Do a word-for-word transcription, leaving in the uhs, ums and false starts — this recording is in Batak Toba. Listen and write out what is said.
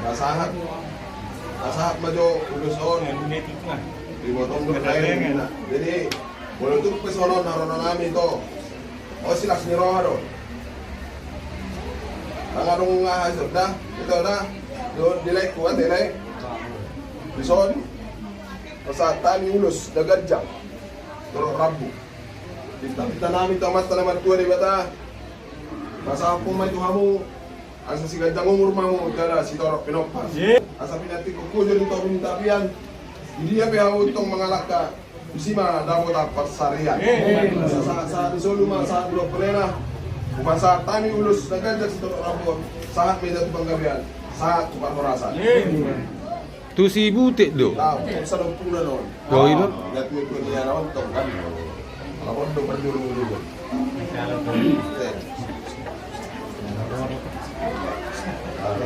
Pasahat. Pasahat ma jo ulos on. Di botong berkain. Jadi, molo tung pe songon on haroro nami, ito. O, silas ni roha do. Nang adong nga hasil da, ito da. Do, di lae ku ate lae. Dison. Pasahat hami ulos na ganjang. Torop rambu. Pinta-pinta nami tu Amanta na martua Debata. Pasahat ma i tu hamu. Asa siganjang umur ma hamu jala sitorop pinompar. Asa pinantikhon ho jo di toru ni tapian. Di dia pe hamu tong mangalangka, tusi ma dapotan parsarian. Asa sahat-sahat ni solu ma sahat ni dompena. Hupasahat hami ulos na ganjang sitorop rambu on. Sahat ma i tu panggabean, sahat tu parhorasan. Tu si Butik do. Tahu, sadompuna non. Oh, i do. Ya, tua-tua ni anak on tong kan. Anak on do kan dulu-dulu.